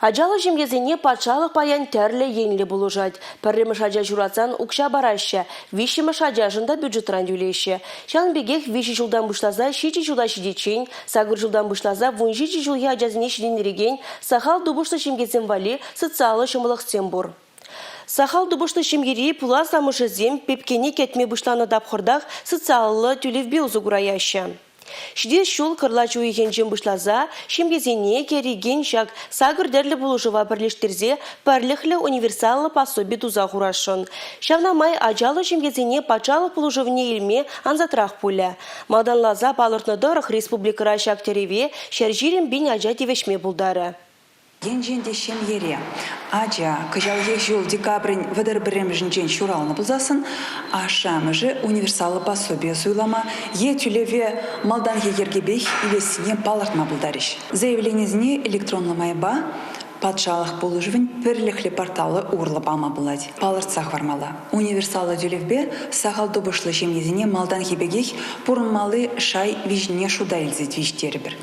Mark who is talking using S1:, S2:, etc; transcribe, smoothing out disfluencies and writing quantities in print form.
S1: Ачаллӑ ҫемьесене патшалӑх паян тӗрлӗ енлӗ пулӑшать. Пӗрремӗш ача ҫуратсан укҫа параҫҫӗ, виҫҫӗмӗш ачашӑн та бюджетран тӳлеҫҫӗ. Ҫавӑн пекех 3 ҫултан пуҫласа 7 ҫула ҫитиччен, 8 ҫултан пуҫласа 17 ҫулхи ачасене ҫитӗнтерекен сахал тупӑшлӑ ҫемьесем валли социаллӑ ҫӑмӑллӑхсем пур. Сахал тупӑшлӑ ҫемьери пулас амӑшӗсем пепкене кӗтме пуҫланӑ тапхӑртах социаллӑ тӳлевпе усӑ кураяҫҫӗ. Ҫитес ҫул кӑрлач уйӑхӗнчен пуҫласа ҫемьесене кӗрекен ҫак сакӑр тӗрлӗ пулӑшӑва пӗрлештерсе пӗрлӗхлӗ универсаллӑ пособи туса хурасшӑн. Ҫавна май ачаллӑ ҫемьесене патшалӑх пулӑшӑвне илме ансатрах пулӗ. Малтанласа палӑртнӑ тӑрӑх, республикӑра ҫак тӗреве 120 пин ача тивӗҫме пултарӗ.
S2: Енчен те ҫемьере ача кӑҫалхи ҫул декабрӗн 31-мӗшӗнчен ҫуралнӑ пулсассӑн ашшӗ-амӑшӗ универсаллӑ пособие суйлама е тӳлеве малтанхи йӗркепех илессине палӑртма пултарӗҫ. Заявленисене электронлӑ майпа патшалӑх пулӑшӑвӗн пӗрлӗхлӗ порталӗ урлӑ пама пулать. Палӑртса хӑвармалла, универсаллӑ тӳлевпе сахал тупӑшлӑ ҫемьесене малтанхи пекех пурӑнмалли шай виҫине шута илсе тивӗҫтерӗпӗр.